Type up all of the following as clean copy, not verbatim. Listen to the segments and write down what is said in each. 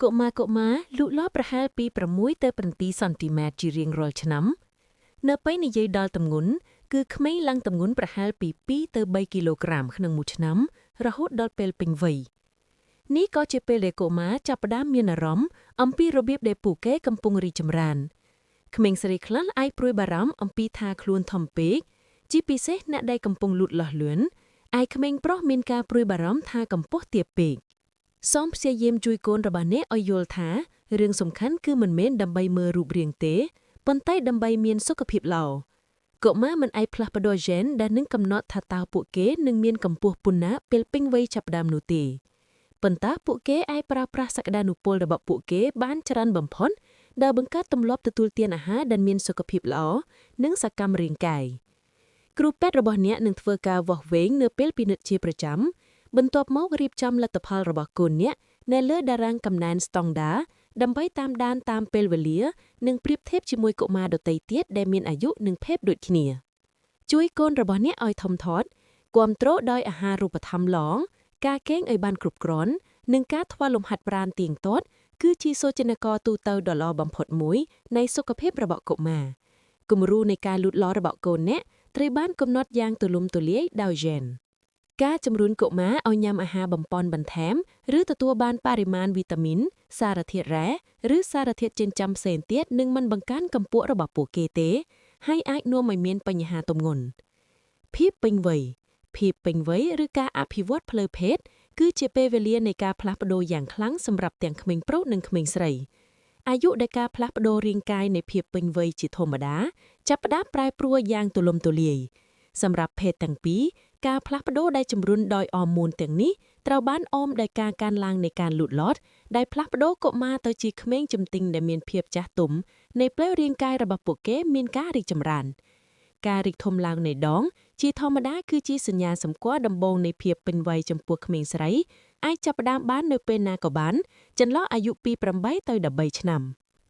កុមារកុមារលូតលាស់ប្រហែលពី6ទៅ7សង់ទីម៉ែត្រជារៀងរាល់ឆ្នាំនៅពេលនិយាយដល់ទម្ងន់គឺក្មេងឡើងទម្ងន់ប្រហែលពី2ទៅ3គីឡូក្រាមក្នុងមួយឆ្នាំរហូតដល់ពេលពេញវ័យនេះក៏ជាពេលដែលកុមារចាប់ផ្ដើមមានអារម្មណ៍អំពីរបៀបដែលពួកគេកំពុងរីកចម្រើនក្មេងស្រីខ្លះអាចព្រួយបារម្ភអំពីថាខ្លួនធំពេកជាពិសេសអ្នកដែលកំពុងលូតលាស់លឿនឯក្មេងប្រុសមានការព្រួយបារម្ភថាកម្ពស់ទាបពេកសូមព្យាយាមជួយកូនរបស់អ្នកឲ្យយល់ថារឿងសំខាន់គឺមិនមែនដើម្បីមើលរូបរាងទេប៉ុន្តែដើម្បីមានសុខភាពល្អកុមារមិនអាចផ្លាស់ប្ដូរហ្សែនដែលនឹងកំណត់ថាតើពួកគេនឹងមានកម្ពស់ប៉ុណ្ណាពេលពេញវ័យចាប់ផ្ដើមនោះទេប៉ុន្តែពួកគេអាចប្រើប្រាស់សក្តានុពលរបស់ពួកគេបានច្រើនបំផុតដែលបង្កើតទម្លាប់ទទួលទានអាហារដែលមានសុខភាពល្អនិងសកម្មរាងកាយគ្រូពេទ្យរបស់អ្នកនឹងធ្វើការវាស់វែងនៅពេលពិនិត្យជាប្រចាំបន្ទាប់មករៀបចំលទ្ធផលរបស់កូនអ្នកនៅលើតារាងកំណែនស្តង់ដាដើម្បីតាមដានតាមពេលវេលានិងប្រៀបធៀបជាមួយកុមារដទៃទៀតដែលមានអាយុនិងភេទដូចគ្នាជួយកូនរបស់អ្នកឲ្យធំធាត់គាំទ្រដោយអាហារូបត្ថម្ភល្អការគេងឲ្យបានគ្រប់គ្រាន់និងការធ្វើលំហាត់ប្រាណទៀងទាត់គឺជាសូចនាករទូទៅដ៏ល្អបំផុតមួយនៃសុខភាពរបស់កុមារគំរូនៃការលូតលាស់របស់កូនអ្នកត្រូវបានកំណត់យ៉ាងទូលំទូលាយដោយហ្សែនការជំរុញកុមារឲ្យញ៉ាំអាហារបំប៉នបន្ថែមឬទទួលបានបរិមាណវីតាមីនសារធាតុរ៉ែឬសារធាតុចិញ្ចឹមផ្សេងទៀតនឹងមិនបង្កើនកម្ពស់របស់ពួកគេទេហើយអាចនាំឲ្យមានបញ្ហាទម្ងន់ភាពពេញវ័យភាពពេញវ័យឬការអភិវឌ្ឍផ្លូវភេទគឺជាពេលវេលានៃការផ្លាស់ប្ដូរយ៉ាងខ្លាំងសម្រាប់ទាំងក្មេងប្រុសនិងក្មេងស្រីអាយុដែលការផ្លាស់ប្ដូររាងកាយនៃភាពពេញវ័យជាធម្មតាចាប់ផ្ដើមប្រែប្រួលយ៉ាងទូលំទូលាយសម្រាប់ភេទទាំងពីរការផ្លាស់ប្ដូរដែលជំរុញដោយអរម៉ូនទាំងនេះត្រូវបានអមដោយការកើនឡើងនៃការលូតលាស់ដែលផ្លាស់ប្ដូរកុមារទៅជាក្មេងជំទិញដែលមានភាពចាស់ទុំនៃផ្លូវរាងកាយរបស់ពួកគេមានការរីកចម្រើនការរីកធំឡើងនៃដងជាធម្មតាគឺជាសញ្ញាសម្គាល់ដំបូងនៃភាពពេញវ័យចំពោះក្មេងស្រីអាចចាប់ផ្ដើមបាននៅពេលណាក៏បានចន្លោះអាយុពី8ទៅ13ឆ្នាំ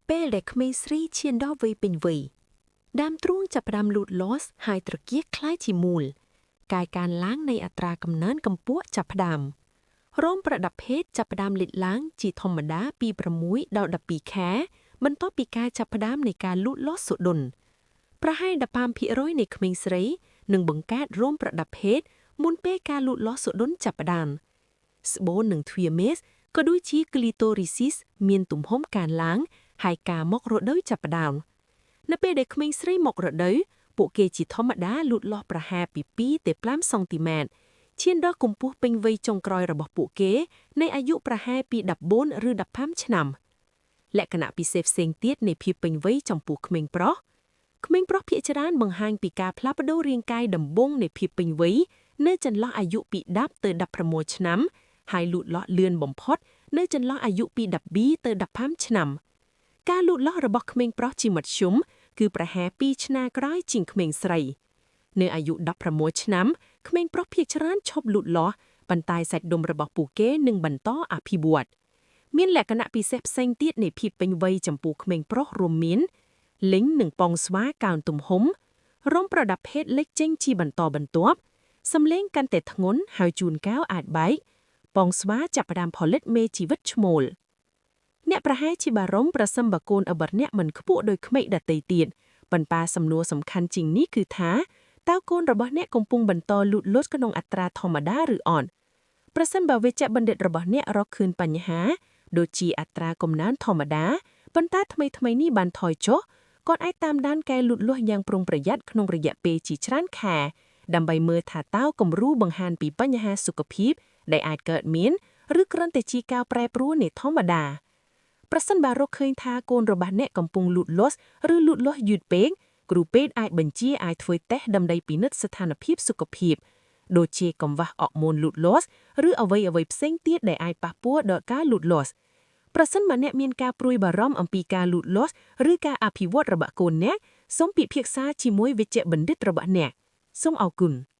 ពេលដែលក្មេងស្រីឈានដល់វ័យពេញវ័យដើមទ្រូងចាប់ផ្ដើមលូតលាស់ហើយត្រគាកក្លាយជាមូលកាយកើនឡើងនៃអត្រាកំណើនកម្ពស់ចាប់ផ្ដើមរោមប្រដាប់ភេទចាប់ផ្ដើមលេចឡើងជាធម្មតាពី6ដល់12ខែបន្ទាប់ពីការចាប់ផ្ដើមនៃការលូតលាស់សុដន់ប្រហែល15%នៃក្មេងស្រីនឹងបង្កើតរោមប្រដាប់ភេទមុនពេលការលូតលាស់សុដន់ចាប់ផ្ដើមស្បូននិងទ្វារមេសក៏ដូចជាគ្លីតូរីស៊ីសមានទំហំកើនឡើងហើយការមករដូវចាប់ផ្ដើមនៅពេលដែលក្មេងស្រីមករដូវពួកគេជាធម្មតាលូតលាស់ប្រហែលពី2ទៅ5សង់ទីម៉ែត្រឈានដល់កម្ពស់ពេញវ័យចុងក្រោយរបស់ពួកគេនៃអាយុប្រហែលពី14ឬ15ឆ្នាំលក្ខណៈពិសេសផ្សេងទៀតនៃភាពពេញវ័យចំពោះក្មេងប្រុសក្មេងប្រុសភាគច្រើនបង្ហាញពីការផ្លាស់ប្ដូររាងកាយដំបូងនៃភាពពេញវ័យនៅចន្លោះអាយុពី10ទៅ16ឆ្នាំហើយលូតលាស់លឿនបំផុតនៅចន្លោះអាយុពី12ទៅ15ឆ្នាំការលូតលាស់របស់ក្មេងប្រុសជាមធ្យមគឺប្រហែល2ឆ្នាំក្រោយជាងក្មេងស្រីនៅអាយុ16ឆ្នាំក្មេងប្រុសភាគច្រើនឈប់លូតលាស់ប៉ុន្តែសាច់ដុំរបស់ពួកគេនឹងបន្តអភិវឌ្ឍមានលក្ខណៈពិសេសផ្សេងទៀតនៃភាពពេញវ័យចំពោះក្មេងប្រុសរួមមានលិញនិងប៉ងស្វាកើនទំហំរោមប្រដាប់ភេទលេចចេញជាបន្តបន្ទាប់សំឡេងកាន់តែធ្ងន់ហើយជួនកាលអាចបែកប៉ងស្វាចាប់ផ្ដើមផលិតមេជីវិតឈ្មោលអ្នកប្រហែលជាបារម្ភប្រសិនបើកូនរបស់អ្នកមិនខ្ពស់ដូចក្មេងដទៃទៀតប៉ុន្តែសំណួរសំខាន់ជាងនេះគឺថាតើកូនរបស់អ្នកកំពុងបន្តលូតលាស់ក្នុងអត្រាធម្មតាឬអត់ប្រសិនបើវេជ្ជបណ្ឌិតរបស់អ្នករកឃើញបញ្ហាដូចជាអត្រាកំណើនធម្មតាប៉ុន្តែថ្មីថ្មីនេះបានថយចុះគាត់អាចតាមដានការលូតលាស់យ៉ាងប្រុងប្រយ័ត្នក្នុងរយៈពេលជាច្រើនខែដើម្បីមើលថាតើគំរូបង្ហាញពីបញ្ហាសុខភាពដែលអាចកើតមានឬគ្រាន់តែជាការប្រែប្រួលនៃធម្មតាប្រសិនបើរកឃើញថាកូនរបស់អ្នកកំពុងលូតលាស់ឬលូតលាស់យឺតពេកគ្រូពេទ្យអាចបញ្ជាឲ្យធ្វើតេស្តដើម្បីពិនិត្យស្ថានភាពសុខភាពដូចជាកង្វះអរម៉ូនលូតលាស់ឬអ្វីអ្វីផ្សេងទៀតដែលអាចប៉ះពាល់ដល់ការលូតលាស់ប្រសិនបើអ្នកមានការព្រួយបារម្ភអំពីការលូតលាស់ឬការអភិវឌ្ឍរបស់កូនអ្នកសូមពិភាក្សាជាមួយវេជ្ជបណ្ឌិតរបស់អ្នកសូមអរគុណ។